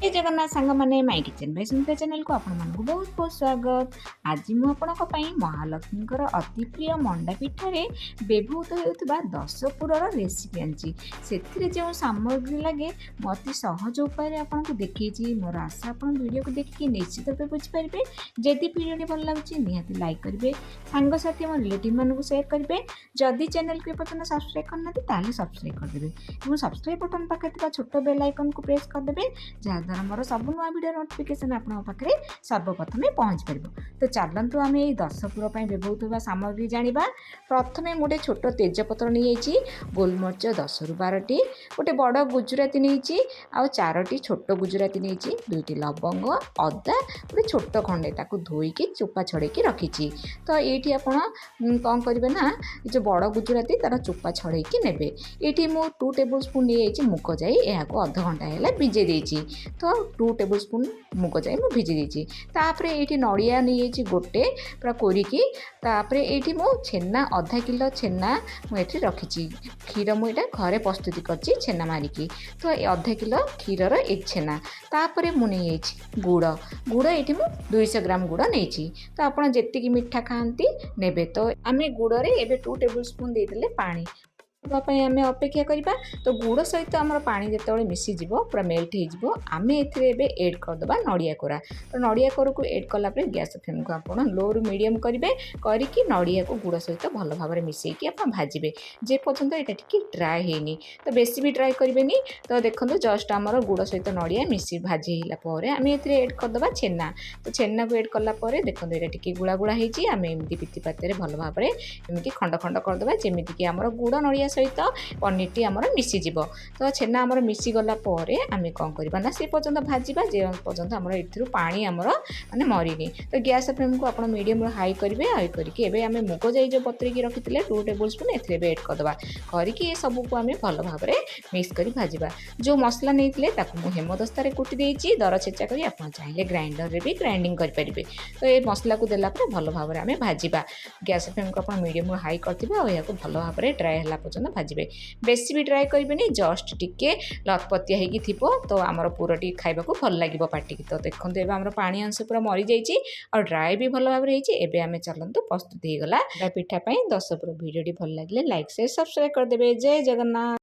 ଜୟ ଜଗନ୍ନାଥ ସାଙ୍ଗମାନେ, ମାଇ କିଚେନ୍ ବାଇ ସୁନିତା ଚ୍ୟାନେଲକୁ ଆପଣମାନଙ୍କୁ ବହୁତ ବହୁତ ସ୍ୱାଗତ। ଆଜି ମୁଁ ଆପଣଙ୍କ ପାଇଁ ମହାଲକ୍ଷ୍ମୀଙ୍କର ଅତି ପ୍ରିୟ ମଣ୍ଡା ପିଠାରେ ବ୍ୟବହୃତ ହେଉଥିବା 10 ପୁରର ରେସିପି ଆଣିଛି। ସେଥିରେ ଯେଉଁ ସାମଗ୍ରୀ ଲାଗେ, ମୁଁ ଅତି ସହଜ ଉପାୟରେ ଆପଣଙ୍କୁ ଦେଖେଇଛି। ମୋର ଆଶା, ଆପଣ ଭିଡ଼ିଓକୁ ଦେଖିକି ନିଶ୍ଚିତ ରୂପେ ବୁଝିପାରିବେ। ଯଦି ଭିଡ଼ିଓଟି ଭଲ ଲାଗୁଛି, ନିହାତି ଲାଇକ୍ କରିବେ, ସାଙ୍ଗସାଥି ଏବଂ ରିଲେଟିଭ୍ ମାନଙ୍କୁ ସେୟାର କରିବେ। ଯଦି ଚ୍ୟାନେଲକୁ ଏପର୍ଯ୍ୟନ୍ତ ସବସ୍କ୍ରାଇବ୍ କରିନାହାନ୍ତି, ତାହେଲେ ସବସ୍କ୍ରାଇବ୍ କରିଦେବେ ଏବଂ ସବସ୍କ୍ରାଇବ୍ ବଟନ୍ ପାଖରେ ଥିବା ଛୋଟ ବେଲ୍ ଆଇକନ୍କୁ ପ୍ରେସ୍ କରିଦେବେ, ଯାହାଦ୍ୱାରା ମୋର ସବୁ ନୂଆ ଭିଡ଼ିଓ ନୋଟିଫିକେସନ୍ ଆପଣଙ୍କ ପାଖରେ ସର୍ବପ୍ରଥମେ ପହଞ୍ଚି ପାରିବ। ତ ଚାଲନ୍ତୁ, ଆମେ ଏଇ 10 ପୁର ପାଇଁ ବ୍ୟବହୃତ ହେବା ସାମଗ୍ରୀ ଜାଣିବା। ପ୍ରଥମେ ମୁଁ ଗୋଟେ ଛୋଟ ତେଜପତ୍ର ନେଇଯାଇଛି, ଗୋଲମରିଚ 10ରୁ 12ଟି, ଗୋଟେ ବଡ଼ ଗୁଜୁରାତି ନେଇଛି ଆଉ ଚାରୋଟି ଛୋଟ ଗୁଜୁରାତି ନେଇଛି, ଦୁଇଟି ଲବଙ୍ଗ, ଅଦା ଗୋଟେ ଛୋଟ ଖଣ୍ଡେ, ତାକୁ ଧୋଇକି ଚୋପା ଛଡ଼େଇକି ରଖିଛି। ତ ଏଇଠି ଆପଣ କ'ଣ କରିବେ ନା, ଏ ଯେଉଁ ବଡ଼ ଗୁଜୁରାତି, ତା'ର ଚୋପା ଛଡ଼େଇକି ନେବେ। ଏଇଠି ମୁଁ 2 ଟେବୁଲ୍ ସ୍ପୁନ୍ ନେଇଯାଇଛି ମୁଗ ଯାଇ। ଏହାକୁ ଅଧଘଣ୍ଟା ହେଲା ଭିଜେଇ ଦେଇଛି। ତ 2 ଟେବୁଲ୍ ସ୍ପୁନ୍ ମୁଗ ଯାଇ ମୁଁ ଭିଜେଇ ଦେଇଛି। ତାପରେ ଏଇଠି ନଡ଼ିଆ ନେଇଯାଇଛି ଗୋଟେ, ପୁରା କୋରିକି। ତାପରେ ଏଇଠି ମୁଁ ଛେନା, ଅଧା କିଲୋ ଛେନା ମୁଁ ଏଠି ରଖିଛି। କ୍ଷୀର ମୁଁ ଏଇଟା ଘରେ ପ୍ରସ୍ତୁତି କରିଛି ଛେନା ମାରିକି। ତ ଏ ଅଧା କିଲୋ କ୍ଷୀରର ଏ ଛେନା। ତାପରେ ମୁଁ ନେଇଯାଇଛି ଗୁଡ଼। ଗୁଡ଼ ଏଇଠି ମୁଁ 200 ଗ୍ରାମ ଗୁଡ଼ ନେଇଛି। ତ ଆପଣ ଯେତିକି ମିଠା ଖାଆନ୍ତି ନେବେ। ତ ଆମେ ଗୁଡ଼ରେ ଏବେ 2 ଟେବୁଲ୍ ସ୍ପୁନ୍ ଦେଇଦେଲେ ପାଣି ହେବା ପାଇଁ ଆମେ ଅପେକ୍ଷା କରିବା। ତ ଗୁଡ଼ ସହିତ ଆମର ପାଣି ଯେତେବେଳେ ମିଶିଯିବ, ପୁରା ମେଲ୍ଟ ହେଇଯିବ, ଆମେ ଏଥିରେ ଏବେ ଏଡ଼୍ କରିଦେବା ନଡ଼ିଆ କୋରା। ତ ନଡ଼ିଆ କୋରାକୁ ଏଡ଼୍ କଲା ପରେ ଗ୍ୟାସ୍ ଫ୍ଲେମ୍କୁ ଆପଣ ଲୋରୁ ମିଡ଼ିୟମ୍ କରିବେ। କରିକି ନଡ଼ିଆକୁ ଗୁଡ଼ ସହିତ ଭଲ ଭାବରେ ମିଶାଇକି ଆପଣ ଭାଜିବେ, ଯେ ପର୍ଯ୍ୟନ୍ତ ଏଇଟା ଟିକେ ଡ୍ରାଏ ହେଇନି। ତ ବେଶୀ ବି ଡ୍ରାଏ କରିବେନି। ତ ଦେଖନ୍ତୁ, ଜଷ୍ଟ ଆମର ଗୁଡ଼ ସହିତ ନଡ଼ିଆ ମିଶି ଭାଜି ହେଇଲା ପରେ ଆମେ ଏଥିରେ ଏଡ଼୍ କରିଦେବା ଛେନା। ତ ଛେନାକୁ ଏଡ଼୍ କଲା ପରେ ଦେଖନ୍ତୁ, ଏଇଟା ଟିକେ ଗୁଳା ଗୁଳା ହେଇଛି। ଆମେ ଏମିତି ପିତି ପାତିରେ ଭଲ ଭାବରେ ଏମିତି ଖଣ୍ଡ ଖଣ୍ଡ କରିଦେବା, ଯେମିତିକି ଆମର ଗୁଡ଼ ନଡ଼ିଆ ସହିତ ପନିରଟି ଆମର ମିଶିଯିବ। ତ ଛେନା ଆମର ମିଶିଗଲା ପରେ ଆମେ କ'ଣ କରିବା ନା, ସେ ପର୍ଯ୍ୟନ୍ତ ଭାଜିବା ଯେ ପର୍ଯ୍ୟନ୍ତ ଆମର ଏଥିରୁ ପାଣି ଆମର ମାନେ ମରିନି। ତ ଗ୍ୟାସ୍ ଫ୍ଲେମ୍କୁ ଆପଣ ମିଡ଼ିୟମରୁ ହାଇ କରିବେ। ହାଇ କରିକି ଏବେ ଆମେ ମୁଗ ଯାଇ ଯେଉଁ ବତୁରେଇକି ରଖିଥିଲେ 2 ଟେବୁଲ୍ ସ୍ପୁନ୍, ଏଥିରେ ଏବେ ଏଡ଼୍ କରିଦେବା। କରିକି ଏସବୁକୁ ଆମେ ଭଲ ଭାବରେ ମିକ୍ସ କରି ଭାଜିବା। ଯେଉଁ ମସଲା ନେଇଥିଲେ, ତାକୁ ମୁଁ ହେମଦସ୍ତାରେ କୁଟି ଦେଇଛି ଦର ଛେଚା କରି। ଆପଣ ଚାହିଁଲେ ଗ୍ରାଇଣ୍ଡରରେ ବି ଗ୍ରାଇଣ୍ଡିଙ୍ଗ କରିପାରିବେ। ତ ଏ ମସଲାକୁ ଦେଲା ପରେ ଭଲ ଭାବରେ ଆମେ ଭାଜିବା। ଗ୍ୟାସ୍ ଫ୍ଲେମ୍କୁ ଆପଣ ମିଡ଼ିୟମରୁ ହାଇ କରିଥିବେ ଆଉ ଏହାକୁ ଭଲ ଭାବରେ ଡ୍ରାଏ ହେଲା ପର୍ଯ୍ୟନ୍ତ ଭାଜିବେ। ବେଶୀ ବି ଡ୍ରାଏ କରିବେନି, ଜଷ୍ଟ ଟିକେ ଲତପତିଆ ହେଇକି ଥିବ, ତ ଆମର ପୁରଟି ଖାଇବାକୁ ଭଲ ଲାଗିବ ପାଟିକି। ତ ଦେଖନ୍ତୁ, ଏବେ ଆମର ପାଣି ଅଂଶ ପୁରା ମରିଯାଇଛି ଆଉ ଡ୍ରାଏ ବି ଭଲ ଭାବରେ ହେଇଛି। ଏବେ ଆମେ ଚାଲନ୍ତୁ, ପ୍ରସ୍ତୁତ ହେଇଗଲା ପିଠା ପାଇଁ 10 ପୁର। ଭିଡ଼ିଓଟି ଭଲ ଲାଗିଲେ ଲାଇକ୍, ସେୟାର, ସବସ୍କ୍ରାଇବ୍ କରିଦେବେ। ଜୟ ଜଗନ୍ନାଥ।